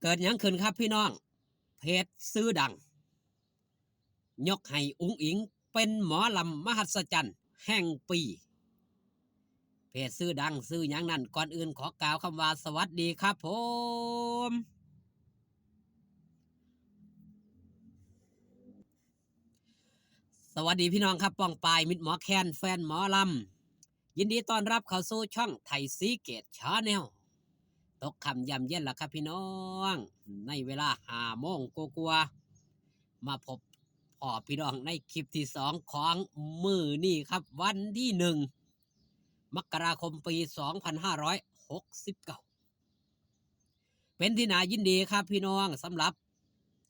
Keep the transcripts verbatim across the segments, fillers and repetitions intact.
เกิดหยังขึ้นครับพี่น้อง เพจชื่อดัง ยกให้อุ๋งอิ๋งเป็นหมอลำมหัศจรรย์แห่งปี เพจชื่อดังชื่อหยังนั้น ก่อนอื่นขอกล่าวคำว่าสวัสดีครับผม สวัสดีพี่น้องครับ ป้องปาย มิตรหมอแคน แฟนหมอลำ ยินดีต้อนรับเข้าสู่ช่องไทยซีเกตชาแนล ตกค่ำยามเย็นแล้วครับพี่น้อง ในเวลาห้าโมงกว่าๆ มาพบพ่อพี่น้องในคลิปที่สองของมื้อนี้ครับ วันที่หนึ่ง มกราคม ปีสองพันห้าร้อยหกสิบเก้า เป็นที่น่ายินดีครับพี่น้อง สำหรับ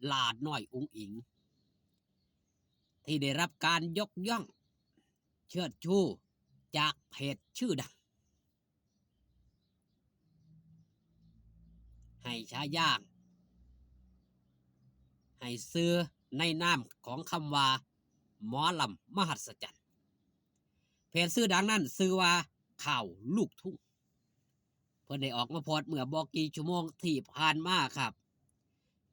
หลาดน้อยอุ๋งอิ๋ง ที่ได้รับการยกย่องเชิดชูจากเพจชื่อดัง ให้ฉายา ให้ชื่อในนามของคำว่าหมอลำมหัศจรรย์ เพจชื่อดังนั้นชื่อว่าข่าวลูกทุ่ง เพิ่นได้ออกมาโพสต์เมื่อบ่กี่ชั่วโมงที่ผ่านมาครับ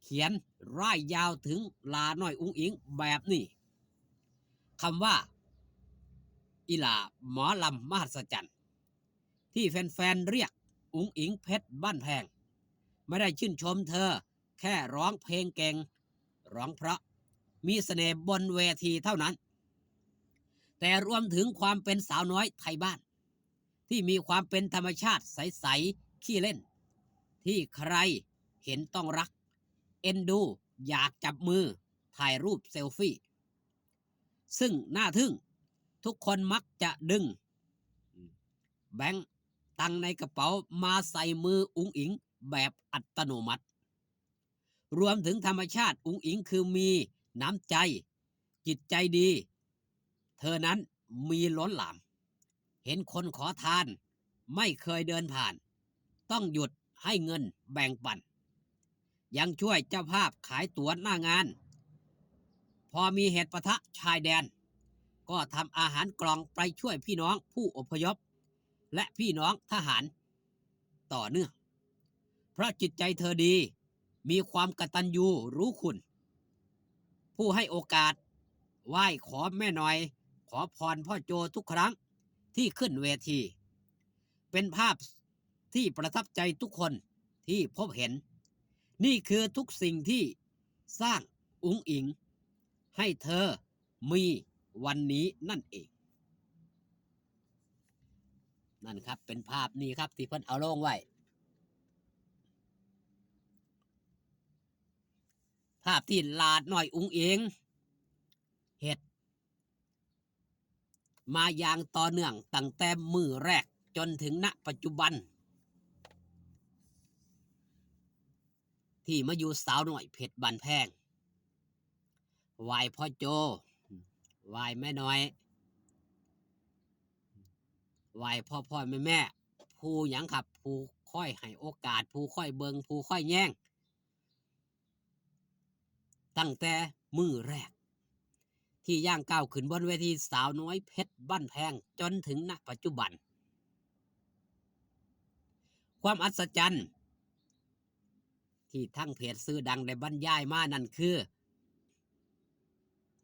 เขียนร่ายยาวถึงหลาน้อยอุ๋งอิ๋งแบบนี้ คำว่า อีหล่าหมอลำมหัศจรรย์ ที่แฟนๆเรียกอุ๋งอิ๋งเพชรบ้านแพง ไม่ได้ชื่นชมเธอแค่ร้องเพลงเก่ง ร้องเพราะ มีเสน่ห์บนเวทีเท่านั้น แต่รวมถึงความเป็นสาวน้อยไทยบ้าน ที่มีความเป็นธรรมชาติใสๆ ขี้เล่น ที่ใครเห็นต้องรัก เอ็นดู อยากจับมือถ่ายรูปเซลฟี่ ซึ่งน่าทึ่ง ทุกคนมักจะดึงแบงก์ตังค์ในกระเป๋ามาใส่มืออุ๋งอิ๋งแบบอัตโนมัติ รวมถึงธรรมชาติอุ๋งอิ๋งคือมีน้ำใจ จิตใจดี เธอนั้นมีล้นหลาม เห็นคนขอทานไม่เคยเดินผ่าน ต้องหยุดให้เงินแบ่งปัน ยังช่วยเจ้าภาพขายตั๋วหน้างาน พอมีเหตุปะทะชายแดน ก็ทำอาหารกล่องไปช่วยพี่น้องผู้อพยพ และพี่น้องทหารต่อเนื่อง เพราะจิตใจเธอดี มีความกตัญญูรู้คุณ ผู้ให้โอกาส ไหว้ขอแม่น้อย ขอพรพ่อโจทุกครั้งที่ขึ้นเวที เป็นภาพที่ประทับใจทุกคนที่พบเห็น นี่คือทุกสิ่งที่สร้างอุ๋งอิ๋งให้เธอมีวันนี้นั่นเอง นั่นครับ เป็นภาพนี้ครับที่เพิ่นเอาลงไว้ ภาพที่หลาดน้อยอุ๋งอิ๋งเฮ็ดมาอย่างต่อเนื่องตั้งแต่มื้อแรกจนถึง ณ ปัจจุบัน ที่มาอยู่สาวน้อยเพชรบ้านแพง ไหว้พ่อโจ ไหว้แม่น้อย ไหว้พ่อพ่อแม่แม่ ผู้หยังครับ ผู้คอยให้โอกาส ผู้คอยเบิ่ง ผู้คอยแยง ตั้งแต่มื้อแรก ที่ย่างก้าวขึ้นบนเวทีสาวน้อยเพชรบ้านแพง จนถึง ณ ปัจจุบัน ความอัศจรรย์ ที่ทางเพจชื่อดังได้บรรยายมานั่นคือ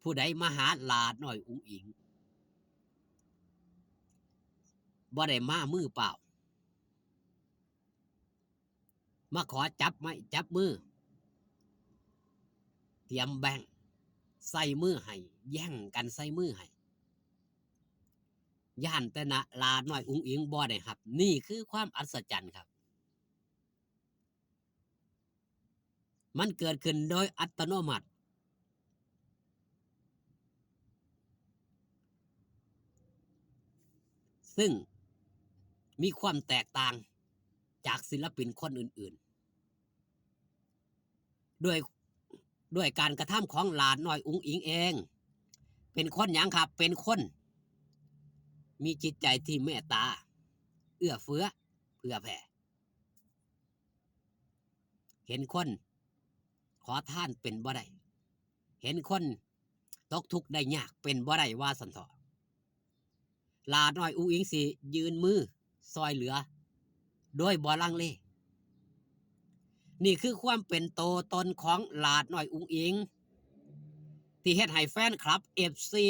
ผู้ใดมาหาหลาดน้อยอุ๋งอิ๋ง บ่ได้มามือเปล่า มาขอจับไม้จับมือ เตรียมแบงก์ใส่มือให้ แย่งกันใส่มือให้ ย่านแต่นะหลาดน้อยอุ๋งอิ๋งบ่ได้ครับ นี่คือความอัศจรรย์ครับ มันเกิดขึ้นโดยอัตโนมัติ ซึ่งมีความแตกต่างจากศิลปินคนอื่นๆ ด้วย ด้วยการกระทำของหลาดน้อยอุ๋งอิ๋งเอง เป็นคนหยังครับ เป็นคนมีจิตใจที่เมตตา เอื้อเฟื้อเผื่อแผ่ เห็นคนขอทานเป็นบ่ได้ เห็นคนตกทุกข์ได้ยากเป็นบ่ได้ว่าซั่นเถาะ หลาดน้อยอุ๋งอิ๋งสิยื่นมือซอยเหลือ โดยบ่ลังเล นี่คือความเป็นตัวตนของหลาน้อยอุ๋งอิ๋ง ที่เฮ็ดให้แฟนคลับ เอฟซี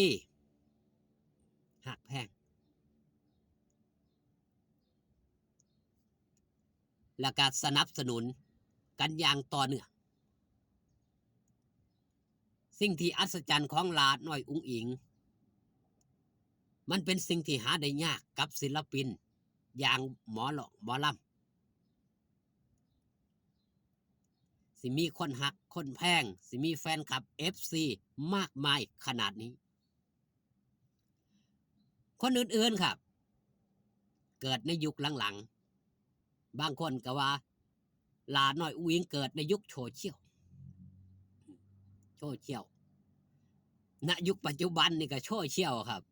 ฮักแพง และก็สนับสนุนกันอย่างต่อเนื่อง สิ่งที่อัศจรรย์ของหลาน้อยอุ๋งอิ๋ง มันเป็นสิ่งที่หาได้ยากกับศิลปิน อย่างหมอร้องหมอลำ สิมีคนฮักคนแพง สิมีแฟนคลับ เอฟซี มากมายขนาดนี้ คนอื่นๆครับ เกิดในยุคหลังๆ บางคนก็ว่า หลาน้อยอุ๋งอิ๋งเกิดในยุคโซเชียล โซเชียล ณ ยุคปัจจุบันนี่ก็โซเชียลครับ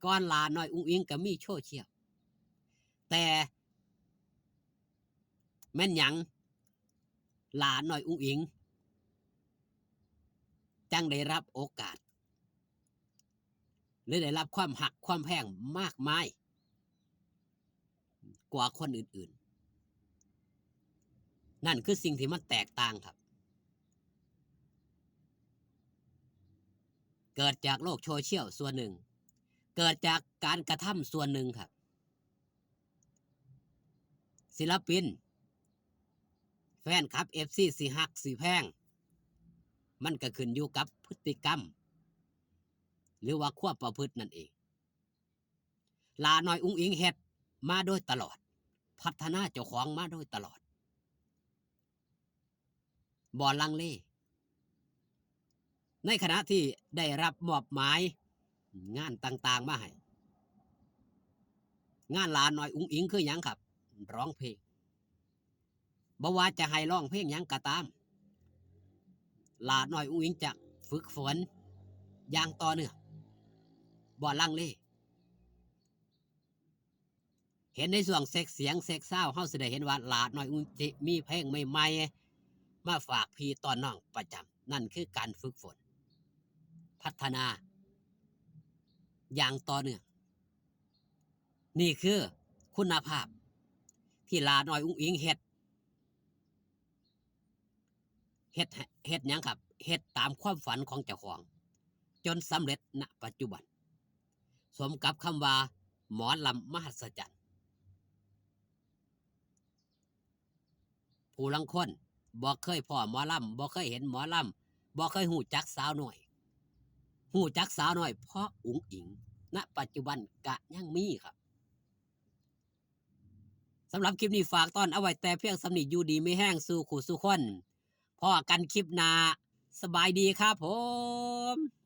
ก่อนหลาน้อยอุ๋งอิ๋งก็มีโซเชียล แต่แม่นหยัง หลาน้อยอุ๋งอิ๋ง จังได้รับโอกาส หรือได้รับความฮักความแพงมากมาย กว่าคนอื่นๆ นั่นคือสิ่งที่มันแตกต่างครับ เกิดจากโลกโซเชียลส่วนหนึ่ง เกิดจากการกระทำส่วนหนึ่งครับ ศิลปิน แฟนคลับ เอฟซี สิฮักสิแพง มันก็ขึ้นอยู่กับพฤติกรรม หรือว่าความประพฤตินั่นเอง หลาน้อยอุ๋งอิ๋งเฮ็ดมาโดยตลอด พัฒนาเจ้าของมาโดยตลอด บ่ลังเล ในขณะที่ได้รับมอบหมายงานต่างๆมาให้ งานหลาน้อยอุ๋งอิ๋งคือหยังครับ ร้องเพลง บ่ว่าจะให้ร้องเพลงหยังก็ตาม หลาน้อยอุ๋งอิ๋งจะฝึกฝนอย่างต่อเนื่อง บ่ลังเล เห็นในช่วงเช็คเสียงเช็คซาวด์ เฮาสิได้เห็นว่าหลาน้อยอุ๋งอิ๋งมีเพลงใหม่ๆมาฝากพี่ต้อนน้องประจำ นั่นคือการฝึกฝน พัฒนาอย่างต่อเนื่อง นี่คือคุณภาพที่หลาน้อยอุ๋งอิ๋งเฮ็ด เฮ็ดให้ เฮ็ดหยังครับ เฮ็ดตามความฝันของเจ้าของ จนสำเร็จ ณ ปัจจุบัน สมกับคำว่าหมอลำมหัศจรรย์ ผู้ลางคนบ่เคยพ้อหมอลำ บ่เคยเห็นหมอลำ บ่เคยฮู้จักสาวน้อย ฮู้จักสาวน้อยเพราะอุ๋งอิ๋ง ณ ปัจจุบันกะยังมีครับ สำหรับคลิปนี้ฝากตอนเอาไว้แต่เพียงส่ำนี้ อยู่ดีมีแฮงสู่คู่สู่คน พ้อกันคลิปหน้า สบายดีครับผม